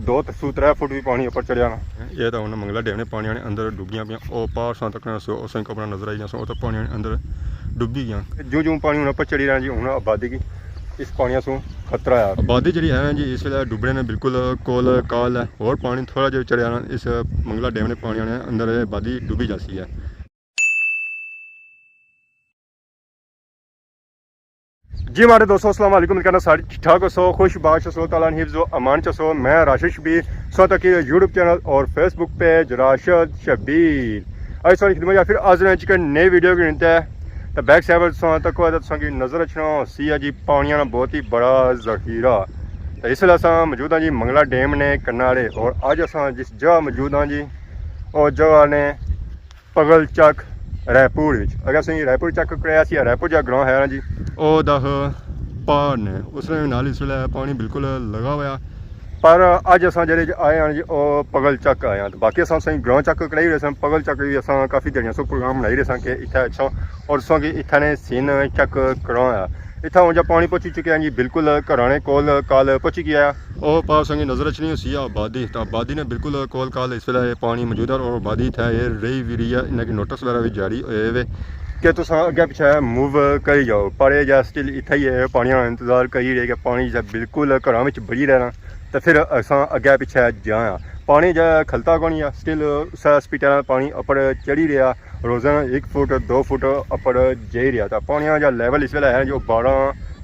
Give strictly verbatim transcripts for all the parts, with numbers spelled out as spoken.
دو سو ترے فٹ وی پانی اپر چڑھیا نا۔ اے تاں ہن منگلا ڈیم نے پانیاں نے اندر ڈبیاں پیاں۔ او پار ساں تکنا سو، او ساں قبراں نظر آئی جاساں، او تاں پانیاں نے اندر ڈبی گیاں۔ جوں جوں پانی ہن اپر چڑھی رہنا جی، ہن آبادی کی اس پانیاں سوں خطرہ ہے۔ آبادی جڑی ہے نا جی، اس ویلے ڈبنے نے بالکل کول کال ہے۔ اور پانی تھوڑا جہا چڑھیا نا، اس منگلا ڈیم نے پانیاں نے اندر آبادی ڈبی جاسی ہے۔ جی ماڑے دوستو، السلام علیکم۔ امید کرنا سارے ٹھیک ٹھاک ہوسو، خوش باش ہوسو، تعالیٰ نے حفظ و امان چ ہوسو۔ میں راشد شبیر، سو تک یوٹیوب چینل اور فیس بک پیج راشد شبیر۔ اج ساری خدمت یا پھر حاضر ہیں چکن نئی ویڈیو کی نتے۔ تو بیک سائیڈ پر تساں تکو ہے، تساں کی نظر اچھنا سی ہے جی، پانیاں نا بہت ہی بڑا ذخیرہ۔ تو اس ویلے اساں موجود ہاں جی منگلا ڈیم نے کنارے، اور اج اساں جس جگہ موجود ہاں جی، او جگہ نے پگل چک رائے پور وچ۔ اگر اساں رائے پور چک کرایا سی، رائے پور جا گراں ہے نا جی، او دہ پار نے، اس نے نال اس ویلے پانی بالکل لگا ہوا۔ پر اج اساں جڑے آئے ہاں جی، او پگل چک آئے ہاں۔ تے باقی اساں سائیں گراں چک کرائی رہے ساں، پگل چک وی اساں کافی دیریاں سو پروگرام بنائی رہے ساں کہ اتھے اچھا، اور اساں کہ اتھے نے سین چک کراں ہے۔ اتھے ہن جا پانی پہنچی چکے ہیں جی، بالکل گھراں نے کول کال پہنچی گیا ہے۔ او پار سنگی نظر اچھنی ہوسی آبادی، تو آبادی نے بالکل کول کال اس ویلے پانی موجود ہے، اور آبادی اتھے اے رہی وی رہی ہے، انہاں کی نوٹس وغیرہ بھی جاری ہوئے ہوئے کہ تساں اگے پچھے موو کری جاؤ، پر اے جا سٹل اتھے ہی ہے، پانی نا انتظار کری رہے کہ پانی جا بالکل گھراں وچ بڑی رہنا، تو پھر اساں اگے پچھے جایا۔ پانی جا کھلتا کونی ہے، سٹل اسے سپیڈ نال پانی اپر چڑھی رہیا، روزانہ ایک فٹ دو فٹ اپر جائی رہیا۔ تو پانی نا جا لیول اس ویلے ہے جو بارہ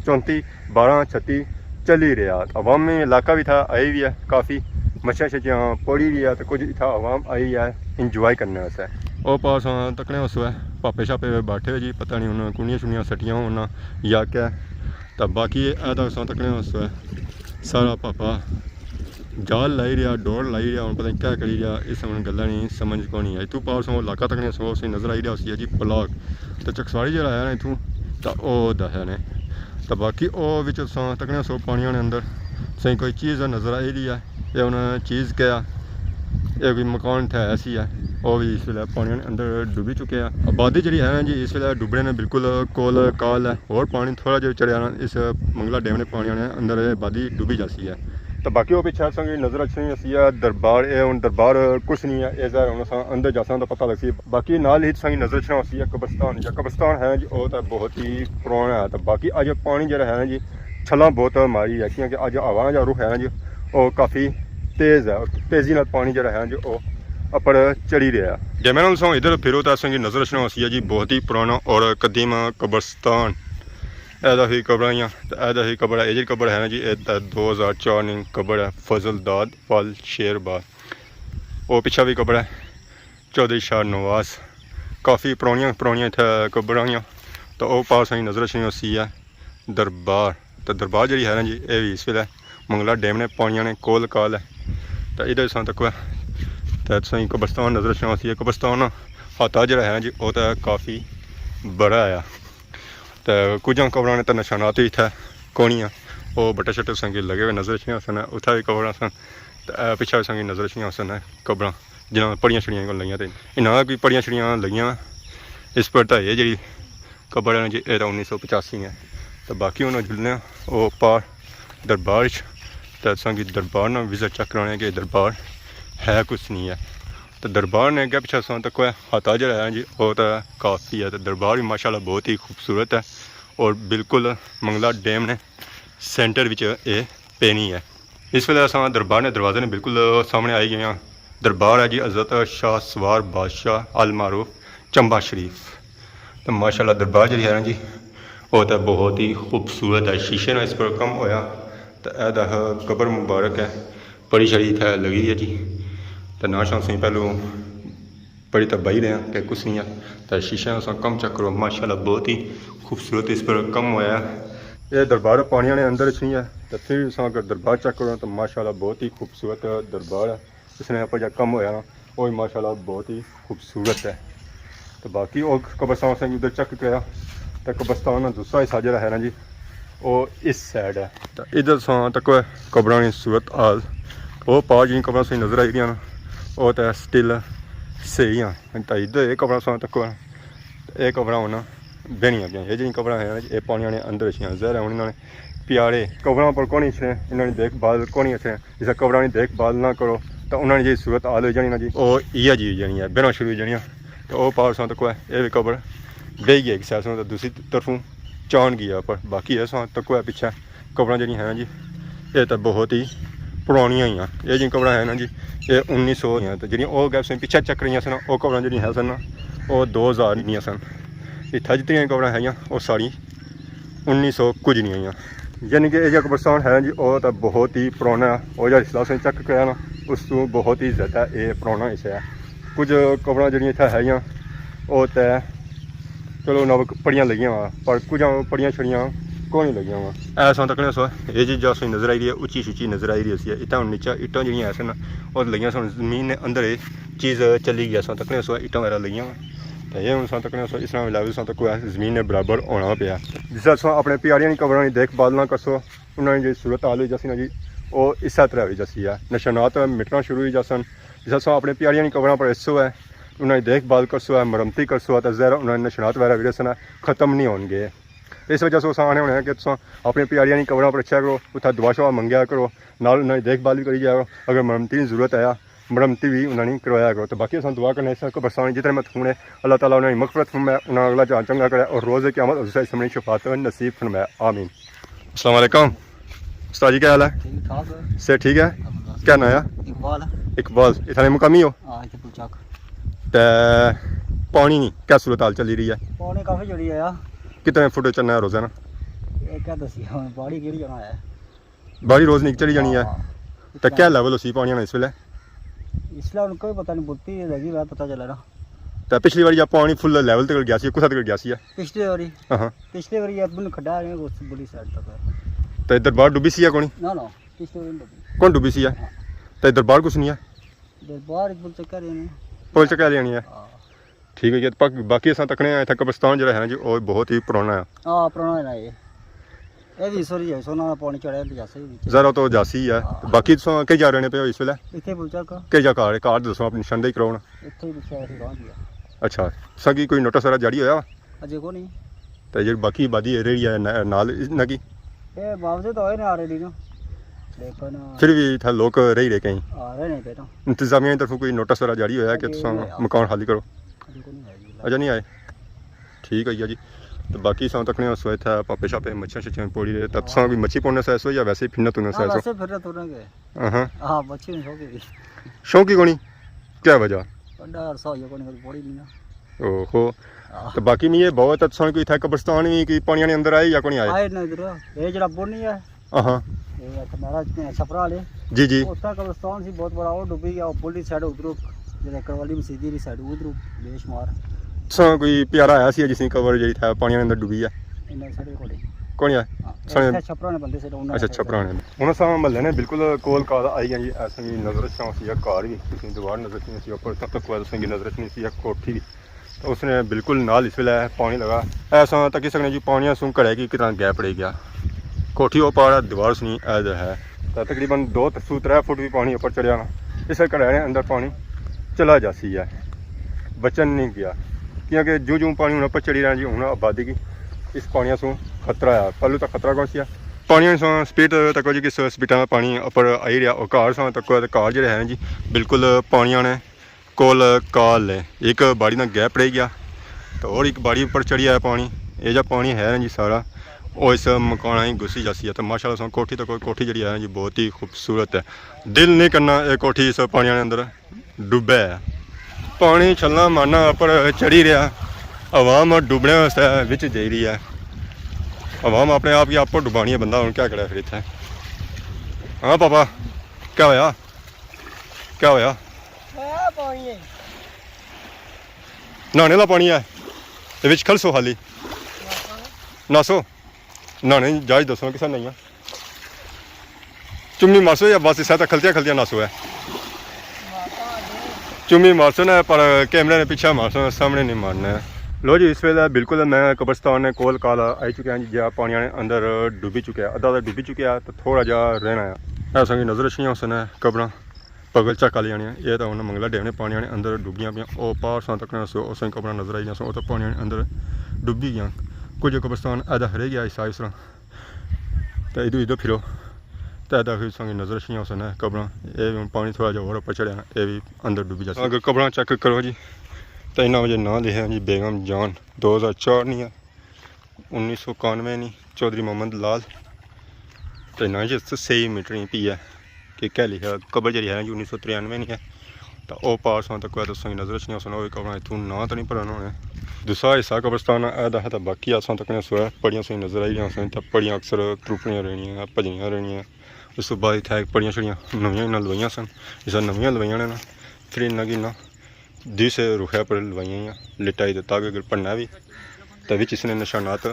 چونتی، بارہ چھتی چلی رہیا۔ عوامی علاقہ بھی تھا، آئی بھی ہے، کافی مچھیاں شچھیاں پوڑی رہیا، تو کچھ اتھا عوام آئی ہے انجوائے کرنے واسطے۔ او پار ساں تکنے اس وے پاپے شاپے بیٹھے ہوئے جی، پتہ نہیں انہاں کونیاں شونیاں سٹیاں ہونا یا کیا۔ تو باقی اے تاں ساں تکنے اس وے سارا پاپا جال لائی رہیا، ڈور لائی رہیا، ہن پتہ نہیں کیا کری رہیا، اس ہن گلاں نہیں سمجھ کونی آئی۔ اتھوں پار سو علاقہ تکنے سو، اسی نظر آئی رہیا سی جی پلاک۔ تے چکسواری جڑا ہے نا اتھوں، تاں او دا ہے نے۔ تاں باقی او وچ ساں تکنے سو پانیاں نے اندر سائیں کوئی چیز نظر آئی رہی ہے۔ اے ہن چیز کیا ہے؟ اے کوئی مکان تھا ایسی ہے، او وی اس ویلے پانیاں نے اندر ڈوبی چکے ہیں۔ آبادی جڑی ہے نا جی، اس ویلے ڈوبنے نے بالکل کول کال ہے۔ اور پانی تھوڑا جہا چڑھیا نا، اس منگلا ڈیم نے پانیاں نے اندر آبادی ڈوبی جاسی ہے۔ تو باقی وہ پچھے اساں کی نظر اچھنی ہوسی ہے دربار، اے ہن دربار کچھ نہیں ہے، اے ظاہر ہن اساں اندر جاساں تو پتہ لگسی۔ باقی نال ہی تساں کی نظر اچھنا ہوسی ہے قبرستان، یا قبرستان ہے جی، او تاں بہت ہی پرانا ہے۔ تو باقی اج پانی جڑا ہے نا جی، چھلاں بہت ماری ہے، کیونکہ اج ہوا جا رخ ہے نا جی، او کافی تیز ہے، اور تیزی نال پانی جڑا ہے نا جی، او اپر چڑھی رہیا ہے۔ جے میں نال سو ادھر پھرو تو اساں کی نظر اچھنا ہوسی ہے جی، بہت ہی پرانا اور قدیم قبرستان۔ اے دا ہی قبر آئیاں، تے اے دا ہی قبر ہے، اے جڑی قبر ہے نا جی، اے تے دو ہزار چار نی قبر ہے، فضل داد پل شیر باز۔ او پچھا بھی قبر ہے چودھری شاہ نواز۔ کافی پرانیاں پرانیاں اتھے قبر آئیاں۔ تو او پار سائیں نظر اچھنی ہوسی ہے دربار۔ تو دربار جڑی ہے نا جی، اے بھی اس ویلے منگلا ڈیم نے پانیاں نے کول کال ہے۔ تو ادھر ساں تک ہے، تو سائیں قبرستان نظر اچھنا ہوسی ہے۔ قبرستان ہاتھا جڑا ہے نا جی، او تو کافی بڑا ہے۔ تے کجھاں قبراں نے تے نشانات وی اتھے کونی آ۔ او بٹے شٹے سنگی لگے ہوئے نظر اچھنے ہوسن، اتھے وی قبراں سن۔ تے اے پچھے وی سنگی نظر اچھنے ہوسن قبراں، جنہاں پڑیاں شڑیاں کون لگیاں تے انہاں کی پڑیاں شڑیاں لگیاں۔ اس پر تے اے جڑی قبر ہے جی، اے تے انیس سو پچاسی ہے۔ تے باقی ہن جلنے آں او پار دربار اچ، تے اساں کی دربار نا وزٹ چیک کرانے کہ دربار ہے کچھ نہیں ہے۔ تے دربار نے اگے پچھے اساں تک کوئی ہاتھا جڑا ہے جی، او تے کافی ہے۔ تے دربار بھی ماشاءاللہ بہت ہی خوبصورت ہے اور بالکل منگلا ڈیم نے سینٹر وچ اے پینی ہے۔ اس ویلے اساں دربار نے دروازے نے بالکل سامنے آئی گئے ہاں۔ دربار ہے جی حضرت شاہ سوار بادشاہ المعروف چمبا شریف۔ تے ماشاءاللہ دربار جڑی ہے نا جی، او تے بہت ہی خوبصورت ہے۔ شیشے نا اس پر کم ہویا۔ تے اے دا قبر مبارک ہے، پڑی شڑی اتھے لگی ہے جی۔ تے ناں شاں سائیں پہلو پڑی تے بائی رہے ہیں کہ کچھ نہیں ہے۔ تے شیشے نا ساں کم چیک کرو، ماشاءاللہ بہت ہی خوبصورت اس پر کم ہویا ہے۔ اے دربار پانیاں نے اندر اچھنی ہے، تے پھر اساں اگر دربار چیک کرو تو ماشاءاللہ بہت ہی خوبصورت دربار ہے۔ اس نے اپر جا کم ہویا نا، او وی ماشاءاللہ بہت ہی خوبصورت ہے۔ تے باقی او قبرستان اساں ادھر چیک کریا، تے قبرستان نا دوسرا حصہ جڑا ہے نا جی، او اس سائیڈ ہے۔ تے ادھر ساں تک قبراں نی صورت حال، او پار جی قبراں ساں نظر آئی دیاں نا، او تے سٹل صحیح ہاں۔ تے ادھر اے قبراں ساں تک، تے اے قبراں ہونا بہنیاں پیاں۔ اے جڑیاں قبراں ہیں، اے پانیاں نے اندر اچھیاں۔ ظاہر ہے ہن انہاں نے پیارے قبراں پر کونی اچھنے، انہاں نی دیکھ بھال کونی اچھنے۔ جس قبراں نی دیکھ بھال نہ کرو، تاں انہاں نی جیہڑی صورت حال ہوئی جانی نا جی، او ایہا جی ہوئی جانی ہے، بہنا شروع ہوئی جانی ہے۔ تے او پار تساں تکو ہے، اے وی قبر بہی گئی ایک سائیڈ سوں، تے دوسری طرفوں چان گیا اپر۔ باقی اے تساں تکو ہے پچھے قبراں جیہڑیاں ہیں نا جی، اے تاں بہت ہی پرانیاں ہیاں۔ اے جیہڑیاں قبراں ہیں نا جی، اے انیس سو دیاں۔ تے جیہڑیاں او گیپ سے پچھے چک رہیاں سن، او قبراں جیہڑیاں ہیں سن، او دو ہزار دیاں سن۔ اتھا جتنیاں قبراں ہیاں، او ساری انیس سو کچھ نیاں ہیاں۔ یعنی کہ اے جیہڑا قبرستان ہے نا جی، او تاں بہت ہی پرانا ہے۔ او جیہڑا حصہ تساں چیک کریا نا، اس توں بہت ہی زیادہ اے پرانا حصہ ہے۔ کچھ قبراں جیہڑیاں اتھا ہیاں، او تے چلو انہاں پڑیاں لگیاں وا، پر کچھ پڑیاں چھڑیاں کونی لگیاں وا۔ اے تساں تکنے سو، اے جی جا تساں نظر آئی رہی ہے، اچی شچی نظر آئی رہی ہوسی۔ اتھا ہن نیچے اٹاں جیہڑیاں ہے سن، او لگیاں سن زمین نے اندر، اے چیز چلی گئی، تساں تکنے سو اٹاں وغیرہ لگیاں وا۔ تے اے ہن تساں تکنے سو، اس طرح لیول تساں تکو ہے، زمین نے برابر ہونا پیا۔ جس طرح تساں اپنے پیاریاں نی قبراں نی دیکھ بھال نہ کرسو، انہاں نی جیہڑی صورت حال ہوئی جاسی نا جی، او اسے طرح ہوئی جاسی ہے۔ نشانات مٹنا شروع ہوئی جاسن۔ جس طرح تساں اپنے پیاریاں نی قبراں پر حصو ہے، انہاں نی دیکھ بھال کرسو ہے، مرمتی کرسو ہے، تے ظاہر ہے انہاں نے نشانات وغیرہ وی رہسن، ختم نہیں ہون گے۔ اس وجہ سے اساں آنے ہونے ہیں کہ تساں اپنے پیاریاں نی قبراں پر اچھیا کرو، اتھا دعا شعا منگیا کرو، نال انہاں نی دیکھ بھال وی کری جایا کرو۔ اگر مرمتی نی ضرورت آیا، مرمتی وی انہاں نی کروایا کرو۔ تے باقی اساں دعا کرنے اس قبرستان جتنے مدفون ہے، اللہ تعالیٰ انہاں نی مغفرت فرمائے، انہاں اگلا جہان چنگا کرے اور روز قیامت حضور صلی اللہ علیہ وسلم نی شفاعت نصیب فرمائے۔ آمین۔ السلام علیکم۔ استاد جی، کیا حال ہے؟ ٹھیک ٹھاک ہے۔ صحت ٹھیک ہے؟ الحمدللہ۔ کیا ناں ہے؟ اقبال۔ اقبال، اتھا نے مقامی ہو؟ ہاں، اتھے پلچک۔ تے پانی نی کیا صورت حال چلی رہی ہے؟ پانی کافی چڑھی آیا۔ کتنے فٹ چڑھنا ہے روزانہ؟ اے کیا دسی ہن، باڑی کیڑی جگہ ہے؟ باڑی روز نی چڑھی جانی ہے۔ ہاں۔ تے کیا لیول ہوسی پانی نا اس ویلے؟ اس لیے ہن کوئی پتہ نہیں، بلتی لگی، میں پتہ چلا نا۔ تے پچھلی واری جب پانی فل لیول تک گیا سی، کتھا تک گیا سی؟ پچھلی واری؟ ہاں ہاں۔ پچھلی واری اے بن کھڈا ہے، اس بڑی سائیڈ تک ہے۔ تے دربار ڈوبی سی یا کونی؟ نہ نہ، پچھلی واری نہیں ڈوبی۔ کون ڈوبی سی ہے؟ ہاں۔ تے دربار کچھ نہیں ہے؟ دربار پل چکا رہے نے۔ پل چکا رہے نے۔ ہاں۔ ٹھیک ہے جی، پاک-، باقی اساں تکنے آں، اتھا قبرستان جیہڑا ہے نا جی، او بہت ہی پرانا ہے۔ ہاں، پرانا ہے نا اے۔ اے وی سوری ہے، سونا نا پانی چڑھا ہے، جاسی وچ۔ ذرا تو جاسی ہے۔ ہاں۔ باقی تساں کئی جا رہنے پے ہو اس ویلے؟ اتھے پل چکا۔ کئی جا گھر، گھر دسو، اپنی نشاندہی کراؤ نا۔ اتھے پچھے اسی گاں جی۔ اچھا، تساں کی کوئی نوٹس وغیرہ جاری ہویا؟ اجے کو نہیں۔ تے جیہڑی باقی آبادی رہ رہی ہے نا-، نال اس نا کی؟ اے معاوضے تو ہوئے نے آلریڈی نا۔ لیکن پھر بھی اتھا لوک رہی رہے کہیں؟ ہاں، رہنے پے نا۔ انتظامیہ کی طرفوں کوئی نوٹس وغیرہ جاری ہویا کہ اجے تساں نہیں ہویا۔ مکان خالی کرو؟ اجے کو نہیں ہویا جی۔ اجے نہیں آئے؟ ٹھیک ہے جی۔ تے باقی اساں تکنے اس وقت اتھا پاپے شاپے مچھیاں شچھیاں پوڑی رہے۔ تے تساں کوئی مچھی پوڑنے سا سو یا ویسے ہی پھرنا ترنا ہاں، سا سو؟ ویسے پھرنا ترنا گئے۔ ہاں۔ ہاں، مچھی نہیں شوق ہے۔ شوق ہی کونی؟ کیا وجہ؟ بڑا عرصہ ہویا کونی، کدی پوڑی نہیں نا۔ اوہو۔ ہاں۔ تے باقی میں یہ بہت اچھا کوئی تھا قبرستان بھی کوئی پانیاں نے اندر آئے یا کونی آئے؟ آئے نا ادھر۔ یہ جڑا پل نہیں ہے؟ ہاں۔ یہ ایک میرا چھپرا والے۔ جی جی۔ اس کا قبرستان سی بہت بڑا، وہ ڈوبی گیا، وہ پل دی سائیڈ ادھروں، جڑے کروالی مسیدی دی سائیڈ ادھروں بے شمار۔ تساں کوئی پیارا آیا سی جس نی قبر جڑی تھا پانیاں نے اندر ڈوبی ہے؟ انہاں ساڑے کولے۔ کون ہے؟ ہاں، ساڑے ایسا چھپرا نے بندے سے، انہاں اچھا، نے چھپرا نے۔ ہن اساں محلے نے بالکل کول کال آئی گئی، اساں کی نظر اچ سی ایک گھر وی، تساں کی دیوار نظر اچ سی، اوپر تک تک اساں کی نظر اچ سی ایک کوٹھی وی۔ تے اس نے بالکل نال اس ویلے پانی لگا۔ اے اساں تکی سکنے جی پانی سوں گھڑے کی کتنا گیپ رہ گیا۔ کوٹھی او پار ہے، دیوار سنی اے دے ہے۔ تے تقریباً دو سو ترے فٹ وی پانی اوپر چڑھیا نا۔ اس گھڑے نے اندر پانی چلا جاسی ہے، بچن نہیں گیا، کیونکہ جوں جوں پانی ہن اوپر چڑھی رہنا جی، ہن آبادی کی اس پانی سوں خطرہ ہے۔ پہلو تک خطرہ کون سی ہے؟ پانی سوں سپیڈ تک جی، کس سپیڈ نال پانی اوپر آئی رہیا، او گھر سوں تک، گھر جڑے ہیں جی بالکل پانی نے کول کال ہے۔ ایک باڑی نا گیپ رہ گیا، تو اور ایک باڑی اوپر چڑھی آیا پانی۔ یہ جا پانی ہے نا جی سارا، او اس مکان ہی گھسی جاسی ہے۔ تو ماشاءاللہ سوں کوٹھی تک، کوٹھی جڑی ہے نا جی بہت ہی خوبصورت ہے۔ دل نہیں کرنا اے کوٹھی اس پانی نے اندر ڈوبے ہے۔ پانی چھلنا مارنا اپر چڑھی رہیا، عوام ڈوبنے واسطے وچ جائی رہی ہے۔ عوام اپنے آپ کی آپ کو ڈبانی ہے، بندہ ہن کیا کرے پھر اتھے۔ ہاں پاپا، کیا ہویا؟ کیا ہویا؟ ہے پانی ہے۔ نہانے والا پانی ہے۔ اے وچ کھلسو خالی۔ ناسو۔ نہانے جائز دسو کسا نہیں ہے۔ چمی مارسو یا بس اسے تک کھلتیاں کھلتیاں ناسو ہے۔ چمی مارسو نا، پر کیمرے نے پیچھے مارسو نا، سامنے نہیں مارنا ہے۔ لو جی، اس ویلے بالکل میں قبرستان نے کول کال آئی چکیا ہاں جی، جہاں پانی نے اندر ڈوبی چکیا ہے، ادھا ادھا ڈوبی چکیا ہے، تو تھوڑا جہا رہنا ہے۔ اے سنگی نظر اچھیاں ہوسن قبراں۔ پگل چک آلی آنی ہے، یہ تو ہن منگلا ڈیم نے پانی نے اندر ڈبیاں پیاں۔ او پار ساں تک نہ سو، اساں قبراں نظر آئی جاساں، او تو پانی نے اندر ڈبی گیاں۔ کچھ قبرستان آدھا رہ گیا حصہ اس طرح۔ تے ادھر ادھر پھرو، تے ادھر پھر سنگی نظر اچھنیاں ہوسن قبراں۔ اے وی ہن پانی تھوڑا جہا ہور اپر چڑھیا نا، اے وی اندر ڈوبی جاسی۔ اگر قبراں چیک کرو جی، تے انہاں وچ ناں لکھیا جی بیگم جان، دو ہزار چار نی ہے، انیس سو اکانوے نی، چوہدری محمد لال۔ تے ناں جی اس سے صحیح میٹر نہیں پی ہے کہ کہہ لکھیا، قبر جڑی ہے جی انیس سو ترانوے نی ہے۔ تے او پار ساں تک کوئی تساں کی نظر اچھنی ہوسن، او قبراں اتھوں ناں تے نہیں پرانا ہونے۔ دوسرا حصہ قبرستان اے دا ہے، تے باقی اساں تکنے سوئے پڑیاں ساں نظر آئی رہیاں سن، تے پڑیاں اکثر تروپنیاں رہنیاں، بھجنیاں رہنیاں۔ اس تو بعد اتھے پڑیاں شڑیاں نویاں انہاں لوائیاں سن، جس طرح نویاں لوائیاں نے نا، پھر انہاں کی نا دیسے رخے پر لوائیاں، لٹائی تے تاکہ اگر پڑھنا وی تے وچ اس نے نشانات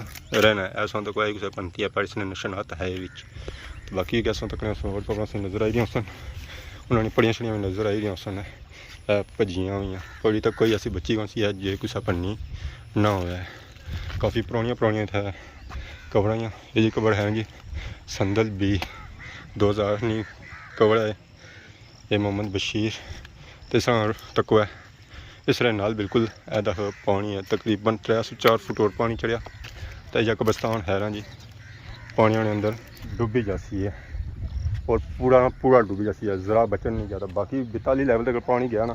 رہنا ہے۔ ایسا تو کوئی کسے پنتی ہے پر اس نے نشانات ہے وچ۔ تے باقی کیا سن تکنے سن ہور قبراں سن نظر آئی دیاں سن، انہاں نے پڑیاں شڑیاں وی نظر آئی دیاں سن۔ اے بھجیاں ہوئیاں، پڑی تک کوئی ایسی بچی کون سی ہے جے کسے پنی نہ ہوئے۔ کافی پرانیاں پرانیاں اتھے قبراں ہیاں۔ یہ جی قبر ہے جی سندل بی، دو ہزار نی قبر ہے۔ یہ محمد بشیر تے ساں تکو ہے۔ اس طرح نال بالکل اے دفعہ پانی ہے، تقریباً ترے سو چار فٹ اور پانی چڑھیا۔ تے یہ قبرستان حیراں جی پانی آنے اندر ڈوبی جاسی ہے، اور پورا پورا ڈوبی جاسی ہے، ذرا بچن نہیں جاتا۔ باقی بیتالی لیول تک پانی گیا نا،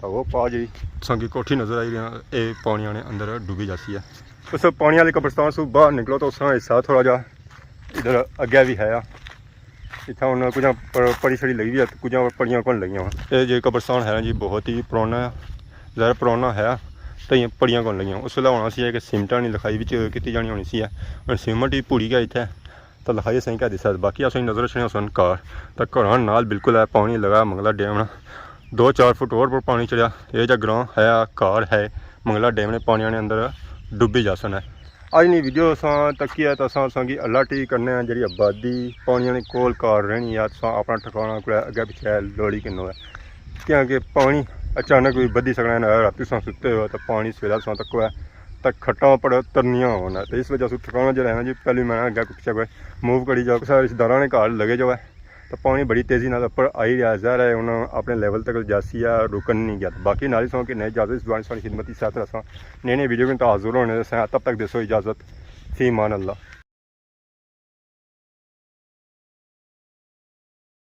تو وہ پا جی سنگی کوٹھی نظر آئی رہی ہے، اے پانی آنے اندر ڈوبی جاسی ہے۔ اس پانی والے قبرستان سے باہر نکلو تو اس طرح حصہ تھوڑا جا ادھر اگے بھی ہے۔ اتھا ہن کجھ پر-، پڑی شڑی لگی ہوئی ہے، کجھ پڑیاں کون لگیاں ہوئیاں۔ اے جے قبرستان ہے نا جی، بہت ہی پرانا ہے، ذرا پرانا ہے، تے یہ پڑیاں کون لگیاں۔ اس ویلے ہونا سی کہ سیمنٹاں نی لکھائی وچ کیتی جانی ہونی سی ہے، ہن سیمنٹ ہی پوڑی گیا اتھے، تے لکھائی اساں کیا دسا۔ باقی اساں نظر اچھنے سن گھر، تے گھراں نال بالکل ہے پانی لگا منگلا ڈیم نا، دو چار فٹ ہور پر پانی چڑھیا۔ اے جا گراں ہے، گھر ہے، منگلا ڈیم نے پانی آنے اندر ڈوبی جاسن ہے۔ اج نی ویڈیو اساں تکی ہے، تو اساں اساں کی الرٹ ہی کرنے ہیں، جڑی آبادی پانی آنے کول کار رہنی ہے، تساں اپنا ٹھکانا کوئی اگے پچھے لوڑی کنو ہے، کیونکہ پانی اچانک بھی بدھی سکنا ہے۔ رات تساں ستے ہو تو پانی سویرا تساں تکو ہے، تو کھٹاں پر ترنیاں ہونا ہے۔ تو اس وجہ سے ٹھکانا جڑا ہے نا جی، پہلی میں اگے پچھے کوئی موو کری جاؤ، کسا رشتہ داراں نے گھر لگے جاؤ ہے۔ تو پانی بڑی تیزی نال اپر آئی رہیا، ظاہر ہے انہاں اپنے لیول تک جاسی ہے، رکن نہیں گیا۔ باقی نال ہی سو کہ نئے اجازت اس دوران ساری خدمت ہی ساتھ رساں، نئے نئے ویڈیو کے تاں حاضر ہونے سے، تب تک دیسو اجازت، فی امان اللہ۔